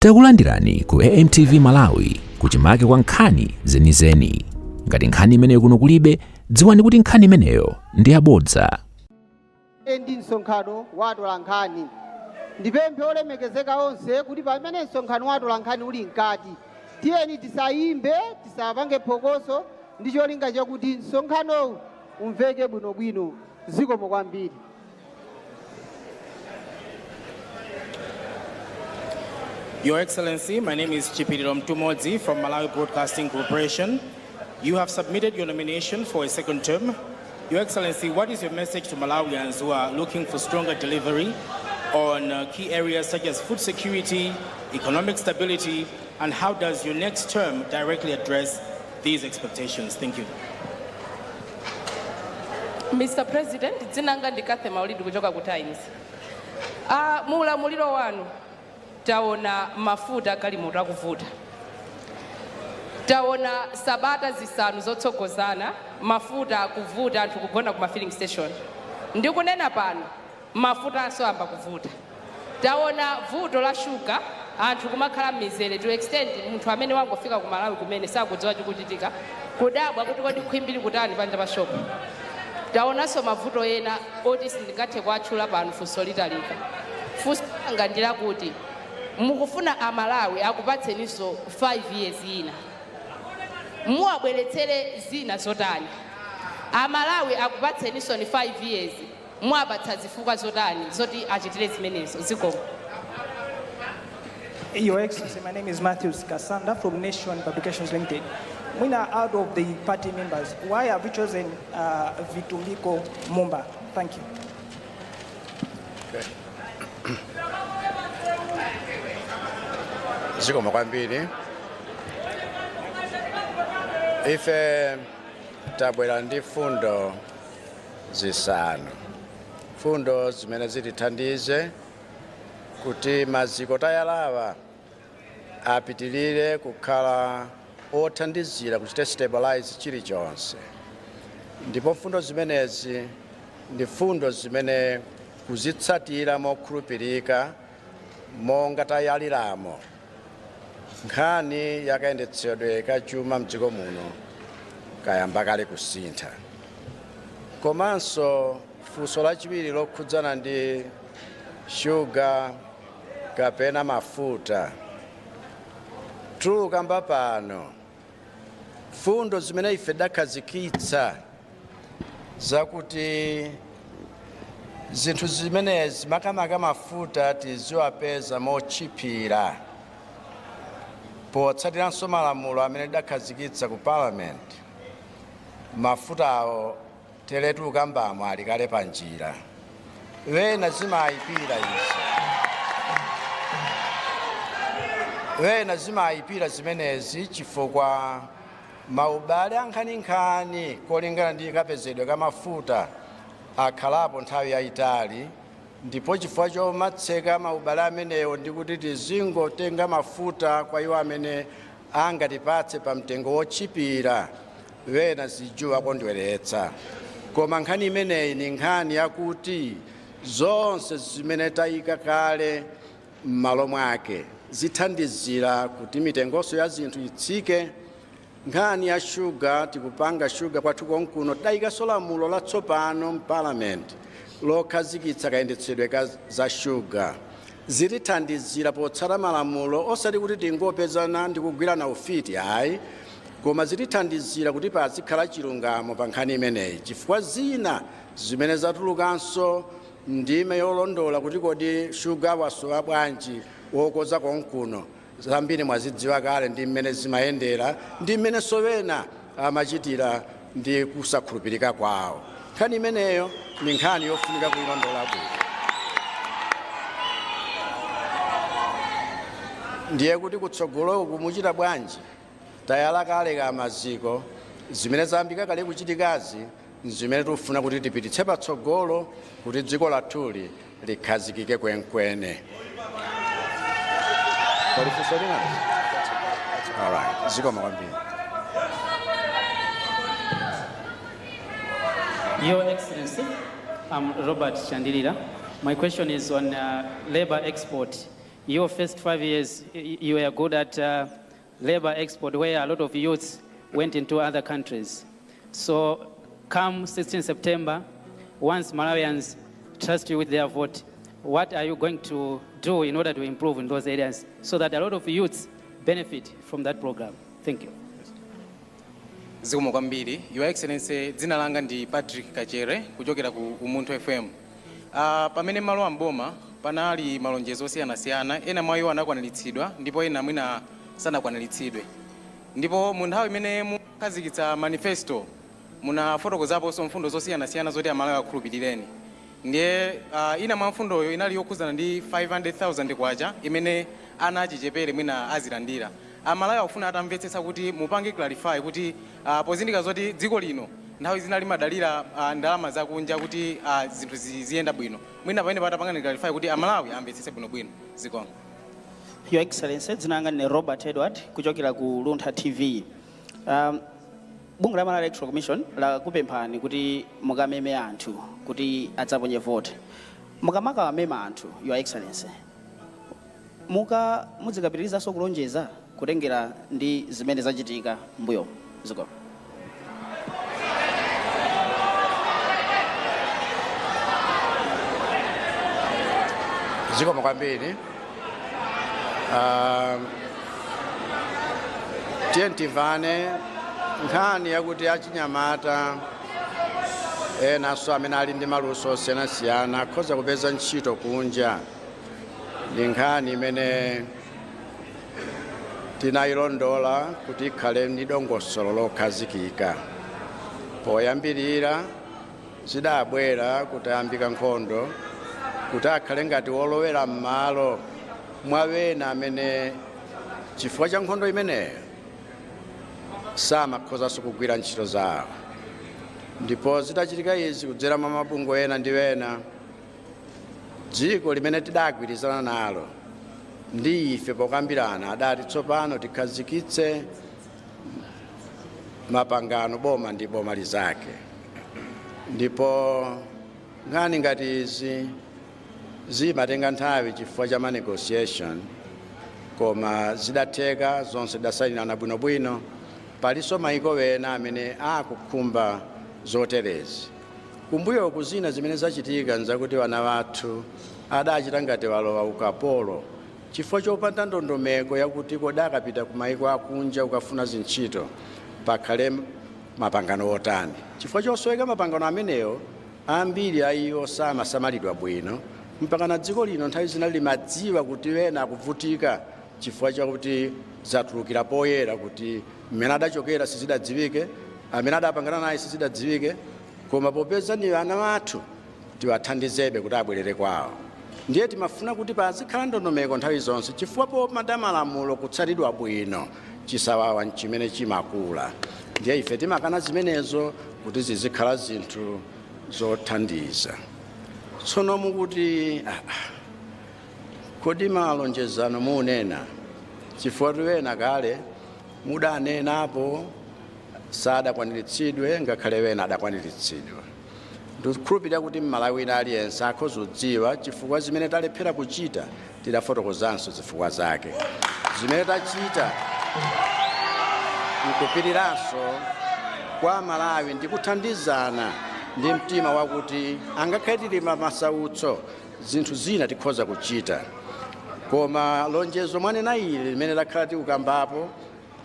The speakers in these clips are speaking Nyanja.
Takulandirani ku AMTV Malawi, kuchimake kwa nkhani zenizeni. Ngati nkhani imeneyo kuno kulibe, dziwani kuti nkhani imeneyo ndi yabodza. Ndi msonkhano wa atolankhani. Ndipemphe olemekezeka onse kuti pamene msonkhano wa atolankhani uli mkati, tiyeni tisayimbe, tisapange phokoso, ndi cholinga chakuti msonkhanowu umveke bwinobwino. Zikomo kwambiri. Your Excellency, my name is Chipiliro Mtumodzi from Malawi Broadcasting Corporation. You have submitted your nomination for a second term. Your Excellency, what is your message to Malawians who are looking for stronger delivery on key areas such as food security, economic stability, and how does your next term directly address these expectations? Thank you. Mr President, dzina langa ndi Kathe Maulidi kuchoka ku Times. Muulamuliro wanu taona mafuta galimoto akuvuta, taona sabata 5 zotsogozana mafuta akuvuta, anthu kugona ku filling station. Ndikunena pano mafuta ayamba kuvuta. Taona vuto la shuga, anthu kumakhala m'mizere to extent munthu amene wangofika ku Malawi kumene sakudziwa chikuchitika, kudabwa kuti kodi khwimbi likutani panja pa shopu. Taonanso mavuto ena oti sindingathe kuatchula pano, funso litalika. Funso langa ndi lakuti mukufuna Amalawi akupatseninso 5 years ina, muwabweretsere zina zotani? Amalawi akupatseninso ni 5 years, muwapatsa zifukwa zotani zoti achitire zimenezo? Zikomo. Your Excellency, my name is Matthews Kasanda from Nation Publications Limited. Mwina, out of the party members, why have you chosen Vitumbiko Mumba? Thank you. Okay. Zikomo kwambiri. Ife tabwera ndi fundo 5, fundo zimene zitithandize kuti maziko tayalawa apitilire kukhala othandizira kuchita stabilize chilichonse. Ndipo fundo zimenezi ndi fundo zimene kuzitsatira mokhulupirika monga tayaliramo, nkhani yakayendetsedwe ka chuma mdziko muno kayamba kale kusintha. Komanso funso lachiwiri lokhudzana ndi shuga kapena mafuta, tikukamba pano fundo zimene ife dakhazikitsa zakuti zinthu zimenezi, makamaka mafuta, tiziwapeza motchipira potsatiranso malamulo amene dakhazikitsa ku Parliament. Mafutawo tere tikukambamo ali kale pa njira. Wena zimayipira izi, wena zimayipira zimenezi, chifukwa maubale ankhaninkhani kolingana ndi kapezedwe ka mafuta akhalapo nthawi yayitali. Ndipo chifukwa chomatseka maubale amenewo ndi kuti tizingotenga mafuta kwa iwo amene angatipatse pa mtengo wotchipira, wena zijuwa kondweretsa. Koma nkhani imeneyi ni nkhani yakuti zonse zimene tayika kale m'malo mwake zithandizira kuti mitengonso ya zinthu itsike. Nkhani ya shuga, tikupanga shuga kwathu konkuno. Tayikanso lamulo latsopano m'Parliament lokhazikitsa kayendetsedwe ka za shuga. Zitithandizira potsata malamulo, osati kuti tingopezana ndi kugwirana ufiti, ayi, koma zitithandizira kuti pazikhala chilungamo pa nkhani imeneyi, chifukwa zina zimene zatulukanso ndime yolondola kuti kodi shuga wasowa bwanji wokoza konkuno, zambiri mwazidziwa kale ndi mmene zimayendera ndi mmene sowena amachitira ndi kusakhulupirika kwawo. Nkhani imeneyo ni nkhani yofunika kuyilondola bwino. Ndiye kuti kutsogoloku muchita bwanji? Tayala kale ka maziko. Zimene zayambika kale kuchitikazi zimene tikufuna kuti tipititse patsogolo kuti dziko lathuli likhazikike kwenkwene. Pali funso lina? Alright, zikomo kwambiri. Your Excellency, I'm Robert Chandilira. My question is on labor export. Your first 5 years, you were good at labor export, where a lot of youths went into other countries. So come 16 September, once Malawians trust you with their vote, what are you going to do in order to improve in those areas so that a lot of youths benefit from that program? Thank you. Zikomo kwambiri, Your Excellency. Dzina langa ndi Patrick Kachere kuchokera ku Umunthu FM. Pamene mumalowa mboma panali malonjezo osiyanasiyana. Ena mwa iwo anakwaniritsidwa ndipo ena mwina sanakwaniritsidwe. Ndipo mu nthawi imene mukhazikitsa manifesto munafotokozaponso mfundo zosiyanasiyana zoti Amalawi akhulupirireni. Ndiye ina mwa mfundoyo inali yokhuzana ndi 500,000 kwacha imene ana achichepere mwina azilandira. Amalawi akufuna atamvetsetsa kuti mupange clarify kuti pozindikira zoti dziko lino nthawi zina limadalira ndalama zakunja kuti zinthu ziyenda bwino, mwina pamene patapangani clarify kuti Amalawi amvetsetse bwinobwino. Zikomo. Your Excellency, dzina langa ndine Robert Edward kuchokera ku Luntha TV. Bungwe la Malawi Electoral Commission lakupemphani kuti mukameme anthu kuti adzaponye vote. Mukamakawamema anthu, Your Excellency, muzikapitirizanso kulonjeza kutengera ndi zimene zachitika mbuyo? Zikomo. Zikomo kwambiri. Tiye timvane. Nkhani yakuti achinyamata enanso amene ali ndi maluso osiyanasiyana akhoza kupeza ntchito kunja ndi nkhani imene tinayilondola kuti ikhale ndi dongosolo lokhazikika. Poyambirira zidabwera kutayambika nkhondo kuti akhale ngati wolowera m'malo mwa wena amene chifukwa cha nkhondo imeneyo samakhozanso kugwira ntchito zawo. Ndipo zitachitika izi kudzera mwa mabungwe ena ndi wena, dziko limene tidagwirizana nalo ndi ife pokambirana adati tsopano tikhazikitse mapangano boma ndi boma lizake. Ndipo nkhani ngati izi zimatenga nthawi chifukwa cha ma negotiation, koma zidatheka zonse, tidasayinirana bwinobwino. Palinso maiko ena amene akukhumba zoterezi. Kumbuyoku zina zimene zachitika nzakuti vana vathu adachita ngati walowa ukapolo chifukwa chopanda ndondomeko yakuti kodi akapita ku maiko akunja kukafuna zintchito pakhale mapangano otani. Chifukwa chosoweka mapangano amenewo, ambiri a iwo samasamalidwa bwino, mpaka na dziko lino nthawi zina limadziwa kuti wena akuvutika chifukwa chakuti zatulukira poyera kuti mmene adachokera sizidadziwike, amene adapangana naye sizidadziwike, koma popeza ni ana athu tiwathandizebe kuti abwerere kwawo. Ndiye timafuna kuti pazikhala ndondomeko nthawi zonse, chifukwa popanda malamulo kutsatidwa bwino, chisawawa nchimene chimakula. Ndiye ife timakana zimenezo kuti zizikhala zinthu zothandiza. Tsono mukuti kodi malonjezano munena, chifukwa tiwena kale mudanenapo sadakwaniritsidwe, ngakhale wena adakwaniritsidwa. Ndikukhulupirira kuti Mmalawi wina aliyense akhoza kudziwa chifukwa zimene talephera kuchita tidafotokozanso zifukwa zake. Zimene tachita nkupiriranso kwa Malawi ndi kuthandizana ndi mtima wakuti angakhale tili pa masautso, zinthu zina tikhoza kuchita. Koma lonjezo mwanena ili limene lakhala tikukambapo,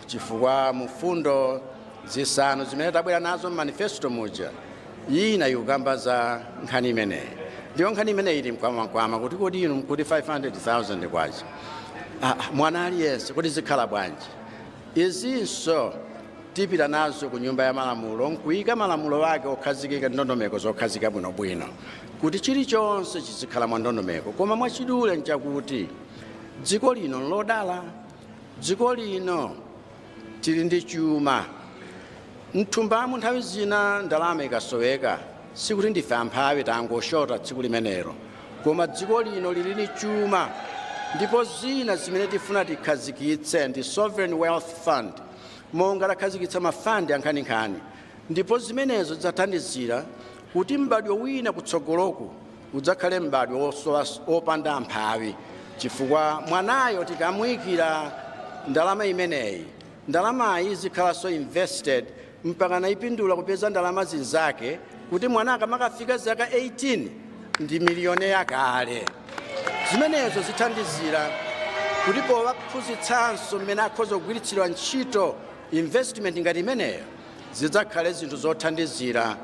chifukwa mufundo zisanu zimene tabwera nazo mmanifesto muja ina ikukamba za nkhani imeneyi. Ndiyo nkhani imeneyi ili mkwamakwama kuti kodi inu mkuti 500,000 kwacha mwana aliyense, kuti zikhala bwanji? Izinso tipita nazo ku Nyumba ya Malamulo nkuyika malamulo ake okhazikika, ndondomeko zokhazika bwinobwino kuti chilichonse chizikhala mwa ndondomeko. Koma mwachidule nchakuti dziko lino nlodala, dziko lino tili ndi chuma mthumbamu. Nthawi zina ndalama ikasoweka sikuti ndife amphawi, tangoshota tsiku limenelo, koma dziko lino lili ndi chuma. Ndipo zina zimene tifuna tikhazikitse ndi sovereign wealth fund, monga takhazikitsa ma fund ankhaninkhani, ndipo zimenezo zidzathandizira kuti m'badwo wina kutsogoloku udzakhale m'badwo wopanda amphawi. Chifukwa mwanayo tikamuyikira ndalama imeneyi, ndalamayi izikhalanso invested mpaka naipindula kupeza ndalama zinzake, kuti mwana akamakafika zaka 18 ndi millionaire kale. Zimenezo zithandizira kuti powaphunzitsanso mmene akhoza kugwiritsidwa ntchito investment ngati imeneyo, zidzakhale zinthu zothandizira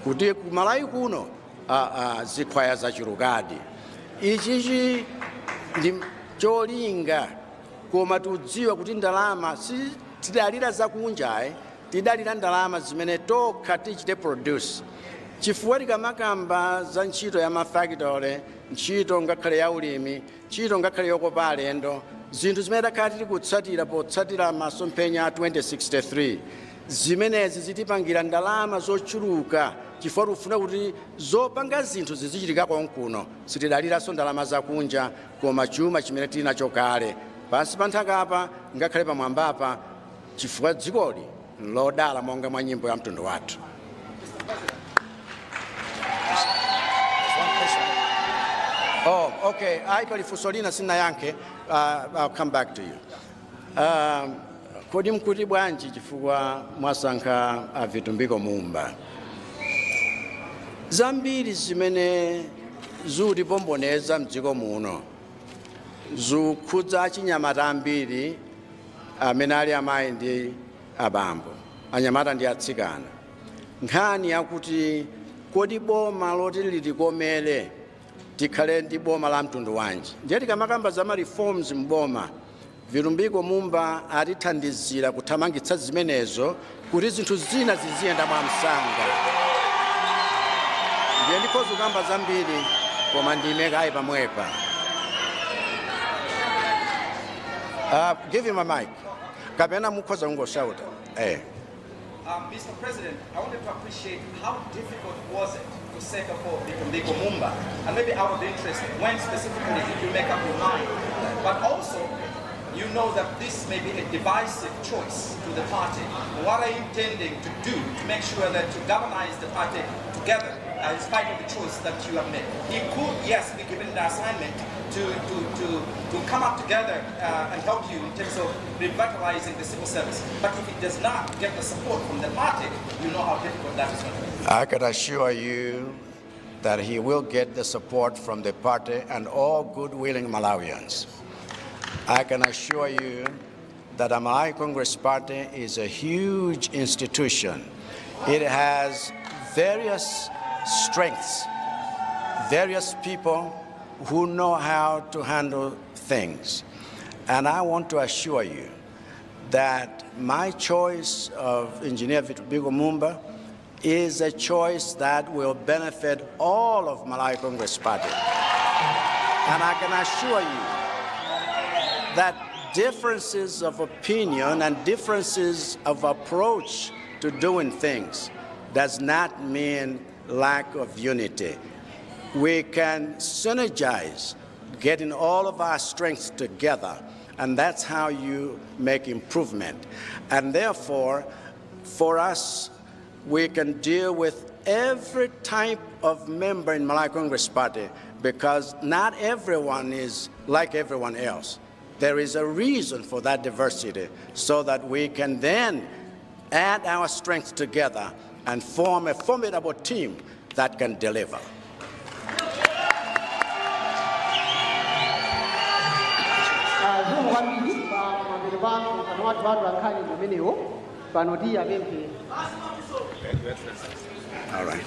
kuti kuMalawi kuno zikhwaya zachulukadi. Ichichi ndi cholinga, koma tikudziwa kuti ndalama si tidalira zakunja, tidalira ndalama zimene tokha tichite produce, chifukwa tikamakamba za ntchito ya mafakitole, ntchito ngakhale ya ulimi, ntchito ngakhale yokopa alendo, zinthu zimene takhala tili kutsatira potsatira masomphenya a 2063, zimenezi zitipangira ndalama zochuluka, chifukwa tikufuna kuti zopanga zinthu zizichitika konkuno. Sitidaliranso ndalama zakunja, koma chuma chimene tili nacho kale pansi pa nthakapa ngakhale pamwambapa, chifukwa dzikoli lodala monga mwa nyimbo ya mtundu wathu. There's one question. Oh, okay. Ayi, pali funso lina sinayankhe. I'll come back to you. Kodi mkuti bwanji chifukwa mwasankha a Vitumbiko Mumba? Zambiri zimene zikutipomboneza mdziko muno zikukhudza achinyamata ambiri amene ali amayi ndi abambo, anyamata ndi atsikana. Nkhani yakuti kodi boma loti litikomere tikhale ndi boma la mtundu wanji? Ndiye tikamakamba za ma reforms mboma, Vitumbiko Mumba atithandizira kuthamangitsa zimenezo kuti zinthu zina ziziyenda mwamsanga. Ndiye ndikhoza kukamba zambiri, koma ndime kayi pamwepa. Give him a mic kapena mukhoza kungoshauta. Mr. President, I wanted to appreciate how difficult was it to settle for Vitumbiko Mumba? And maybe out of interest, when specifically did you make up your mind? But also, you know that this may be a divisive choice to the party. What are you intending to do to make sure that you galvanize the party together in spite of the choice that you have made? He could, yes, be given the assignment to come up together and help you in terms of revitalizing the civil service. But if he does not get the support from the party, you know how difficult that is going to be. I can assure you that he will get the support from the party and all good-willing Malawians. I can assure you that the Malawi Congress Party is a huge institution. It has various strengths, various people who know how to handle things. And I want to assure you that my choice of Engineer Vitumbiko Mumba is a choice that will benefit all of Malawi Congress Party. And I can assure you that differences of opinion and differences of approach to doing things does not mean lack of unity. We can synergize, getting all of our strengths together, and that's how you make improvement. And therefore, for us, we can deal with every type of member in Malawi Congress Party because not everyone is like everyone else. There is a reason for that diversity so that we can then add our strengths together and form a formidable team that can deliver. Zikomo kwambiri. Pa mapeto pa msonkhano wathu wa atolankhani umenewo, pano tiyapemphe All right.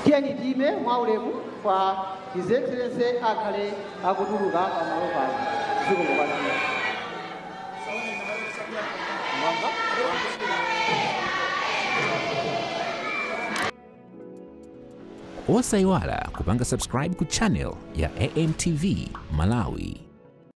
Tiyeni time mwaulemu kwa His Excellency akhale akutuluka pamalo pano. Zikomo kwambiri. Mwamva? Osayiwala kupanga subscribe ku channel ya AMTV Malawi.